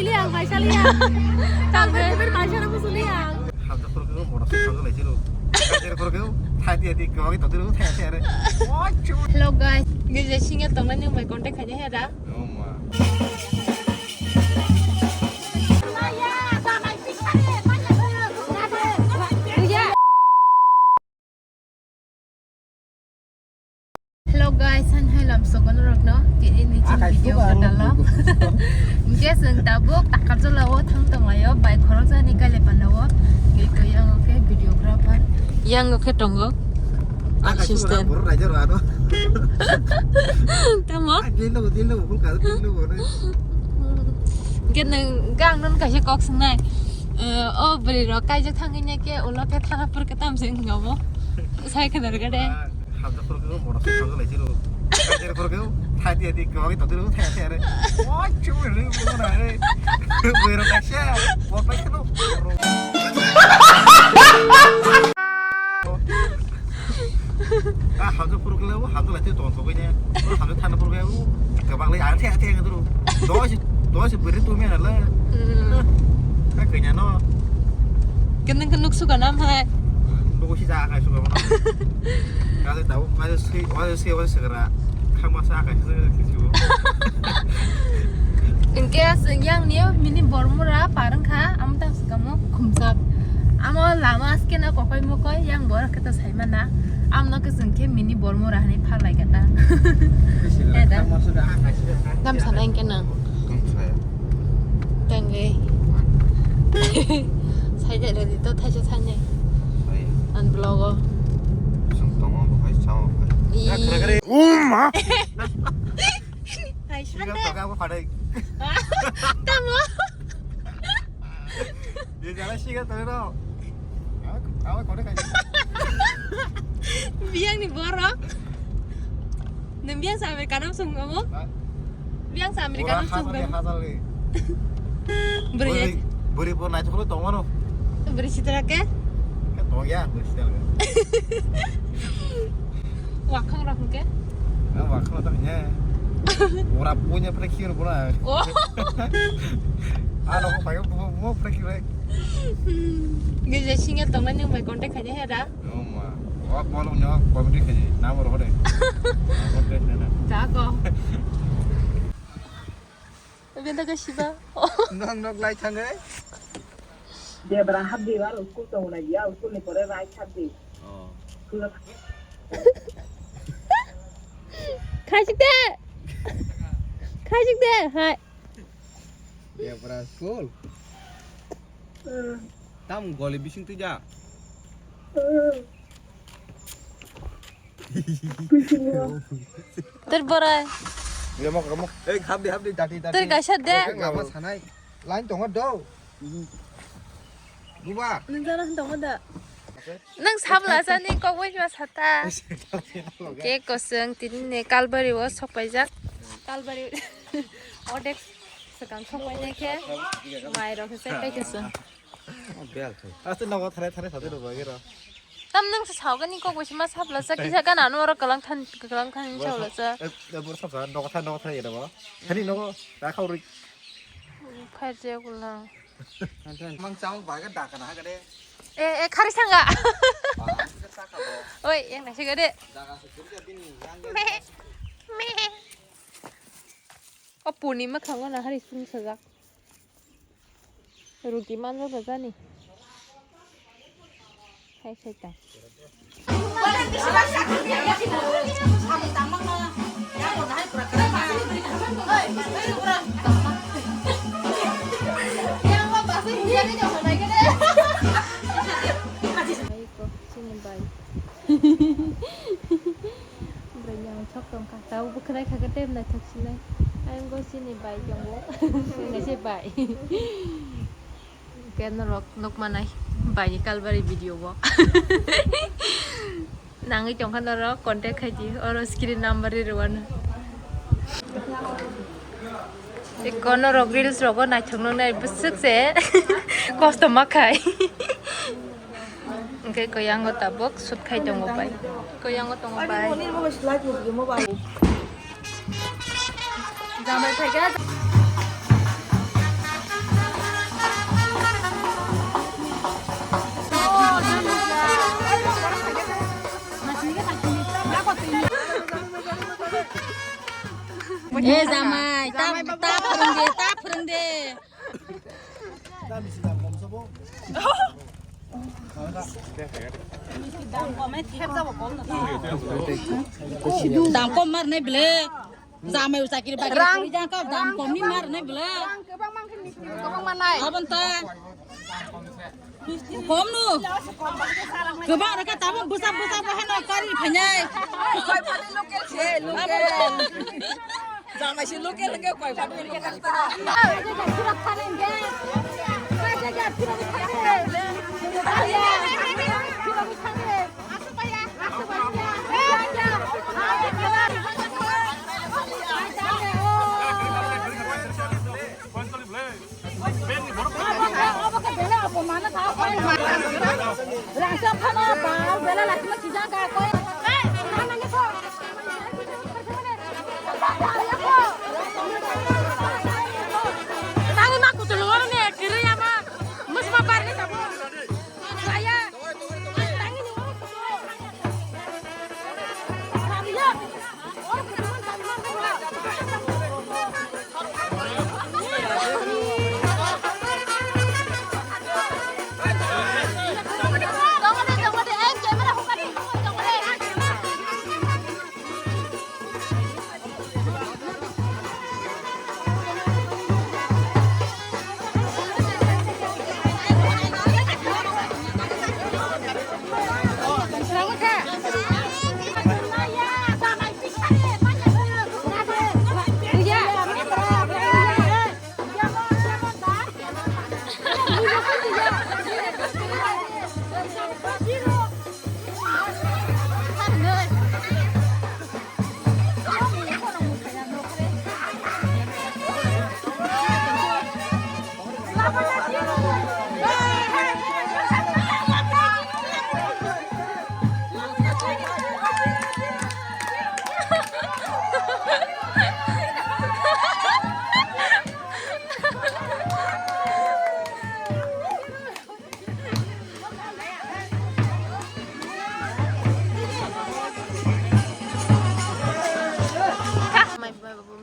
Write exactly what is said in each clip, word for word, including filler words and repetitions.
Liang, bai sa liang. Tang bai bai bai sa na musu liang. Hamjak phuru khe motor cycle lai jiro. Kajer phuru khe thai dia di kawai to diro thai thai re. Hello guys, gija singa tongnai nwng bai contact khaina hera. Oh ma. Hello guys, han hai lam sogon rok no. Tini ni chin video ka dalo. Hingke seng tabuk takar jala o thang tong layo, bai khorok jani kale panda o. Hingke yang oke videographer. Yang oke tongo. Assistant. Borok raja ro ano. Tamo? Din lo, din lo, bukul ka, din lo, boro. Hingke nang gang non kaisa kok sengnai. Eh, o bwrwi rok kaijak thangwi nya ke ulo ke thana phuru ke tam se wngkha bo. Sai khwna rwgade. Hamjak phuru ke motor cycle lai jiro. Kajer phuru ke thai dia di kawai to diro thai thai re. Oi chu re mo na re. Bwrwi rok kaisa. Bo pai kheno. Ah, hamjak phuru kele, hamjak lai te ton thogoi ne. Hamjak thana phuru kele, kabang lai ang the the dulu. Doi si, doi si beri tu mena la. Hmm. Ka kenya no. Kenang kenuk suka nam hai. Doi si ja kai suka mana. Kale tau, kale si, kale si, kale segera. Kama sa kai suka kisu. Hingke yang ni mini bormura parang kha, amtang Kamo khumjak. Amo lama aske na kokoi mokoi yang borok khe to sai mana. Amno khe chwng khe mini bormura hinui phalai kha ta. Eda. Gam sana hingke nang. Tangwi. Sai de ready to thaisa sanai. An vlog o. Sung tongo bo hai sao. Ii. Uma. Hai sana. Tamo. Dia jalan sih kan tadi tau. Awa kau dah. Biang ni borok. Nang biang sa Amerika nam sung kamu? Biang sa Amerika nam sung kamu? Beri. Beri pun naik sepuluh tong mana? Beri sitra ke? Kan tong ya, beri sitra ke. Wakhang rok hwnkhe? Ah, wakhang rok hwnkhe. Ora punya pura khiyo pura. Oh. Ah, no, payo mo pura khiyo. Gija singa tongnai nwng bai contact khaina hera. Oh ma. Wa bolo nya comedy khaji. Number hore. Contact na. Jago. Benda ka siba. Nang nok lai thangai. Debra habdi bar school tong na ya school ni pore rai habdi. Oh. School. Khajik de. Khajik de. Hai. Debra school. Hmm. Tam goli bising tu ja. Hmm. Ter borai. Iya, mau kamu. Eh, habdi, habdi, tadi, tadi. Ter gaisa de. Lama sanai. Lain tongo do. Buba. Nang jana tong da. Nang sabla sani kok bai ma sata. Ke kosong tini ne Kalbari o sok paijak. Kalbari odek sekang sok paijak ke. Mai rok se kai kosong. Aste nogo thare thare sate ro bagero. Tam nang sa sao gani kok bai ma sabla sa kisa gana no ro kalang than kalang than sabla sa. Eh, eh, bor sabla nogo thare nogo thare ro. Thani nogo ta khau ri. Khaje gulang. Mang chang ba ga da kana ga de. Eh, eh, khari sanga. Oi, yang nasi gede. Me, me. O puni ma khango na hari sung sajak. Rugi manjo bajani. Hai, hai, ta. Hai, ko, sini bai. Bai yang chok tong kha. Tau bwkhwnai kha khe tei naithok sinai. Ayang go sini bai tongo. Sini se bai. Ke norok nukmanai bai ni Kalbari video bo. Nangwi tongkha norok contact khai di. Oro screen number ri rwano. Eko norok reels rogo naithok nuknai bwswk se kosto ma khai. Hwnkhe koyango tabuk shoot khai tongo bai. Koyango tongo bai. Jamai phaikha. Eh, jamai, ta, ta phwrwng de, ta phwrwng de. Dam kom mar nai bwle. Jamai o chakri bagri rang, kuri jang ka dam kom ni mar nai bwle. Rang kwbang mang khe ni kwbang manai. Abon ta. Kom no. Kwbang raka tabuk bwsa bwsa bo hano kari phainai. Koi phani local se, local. Jamai se local ke koi phani local ta.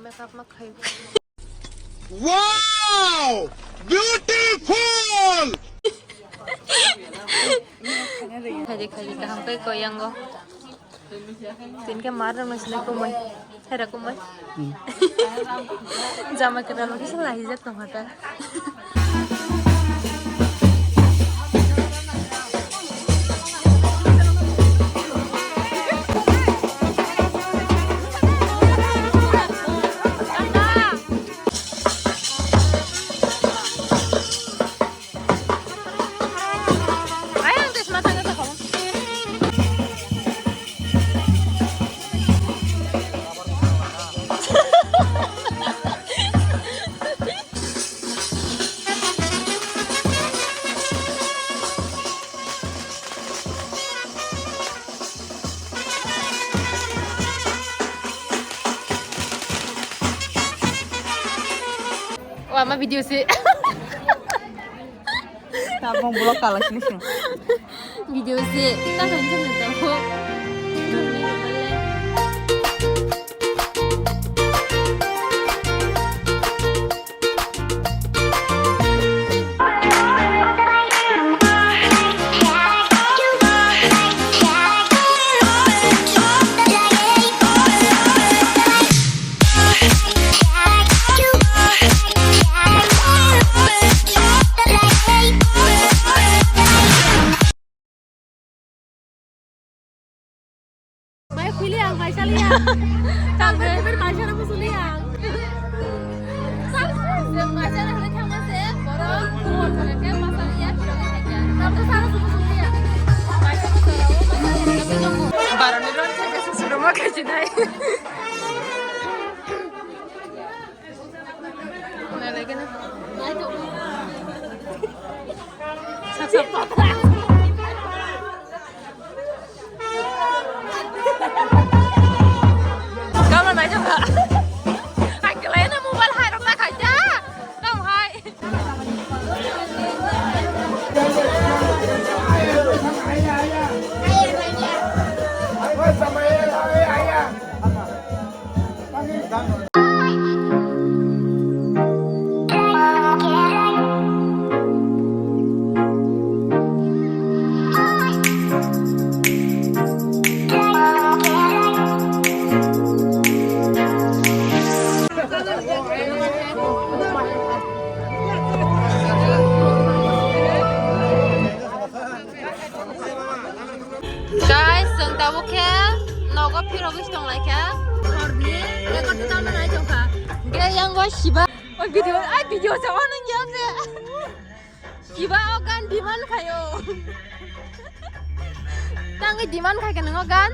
Makeup ma khai. Wow! Beautiful! Khaji khaji kaham kai koyango. Tin ke mar rang nasi kumai. Hera kumai. Jama kena lagi selahi jat tong hata. Wah, ma video sih. Tabung blok kalah sini sih. Video sih. Kita kan kan tahu. Mai khuli ang, mai sali ang. Tang ber ber mai sara musuli ang. Mai sara hale thangma se, borok, borok hale ke masali ya, borok hale ke. Tang ber sara musuli ang. Mai sara musuli ang. Barani ron theke susu roma kaji nai. Kamu nanya nggak? Hai, kalian mau mobile hai, rasa kaca? Kamu hai. Guys, chwng tabuk khe nogo phirogwi tong lai kha. Horni egarota ta nai tong kha. Ge yango siba. Oi video, ai video sa ono ya se. Siba o gan demand khayo. Tangwi demand khai kha nang o gan?